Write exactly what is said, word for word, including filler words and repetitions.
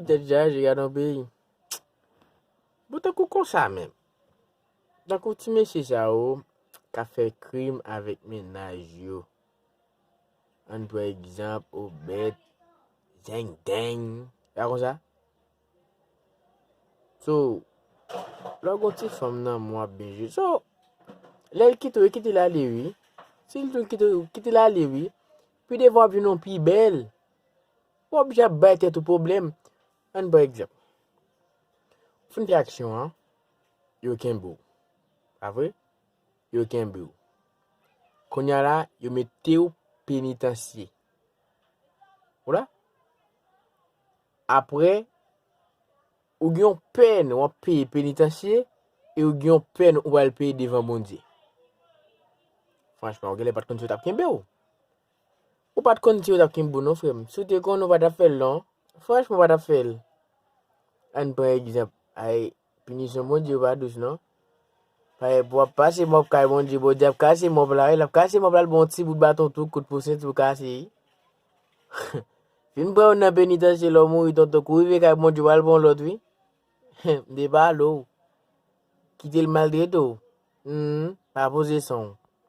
tèt chaje, gade yon peyi. Bon, tankou konsa menm. Tankou ti mesye sa yo k ap fè krim avèk mennaj yo. Ann pran egzanp, Obèt, Zengdeng. Pa konsa? So, lè w gon ti fanm nan men w ap byen jwe. So, lè l kite w, kite l ale wi. Si l tou kite w, kite l ale wi. Pi devan w ap jwenn yon pi bèl. W ap ap bay tèt ou pwoblèm. Ann pran egzanp. Ou fin fè aksyon an, yo kenbe w. Pa vre? Yo kenbe w. Kounye a la, yo mete w penitansye. Ou la? Apre, ou gen yon pèn, w ap peye penitansye, e ou gen yon pèn, ou pral peye devan Bondye. Franchman, ou genlè pa t konn si yo t ap kenbe w. Ou pa t konn si yo t ap kenbe w non, frè m. Si w te konn, ou pa t ap fè l non. Franchman, ou pa t ap fè l. Ann pran egzanp. Ay, pinisyon Bondye yo pa dous non. Ay, pou w ap pase mòp kay Bondye, Bondye ap kase mòp la, wi, l ap kase mòp la, l ba w yon ti bout baton tou, kout pou senti w kase, wi. Fin pran youn nan penitansye, lè w mouri, tonton, kouri veye kay Bondye, w al pran yon lòt, wi. M te pale w. Kite l maltrete w. Hmm, pa poze san w.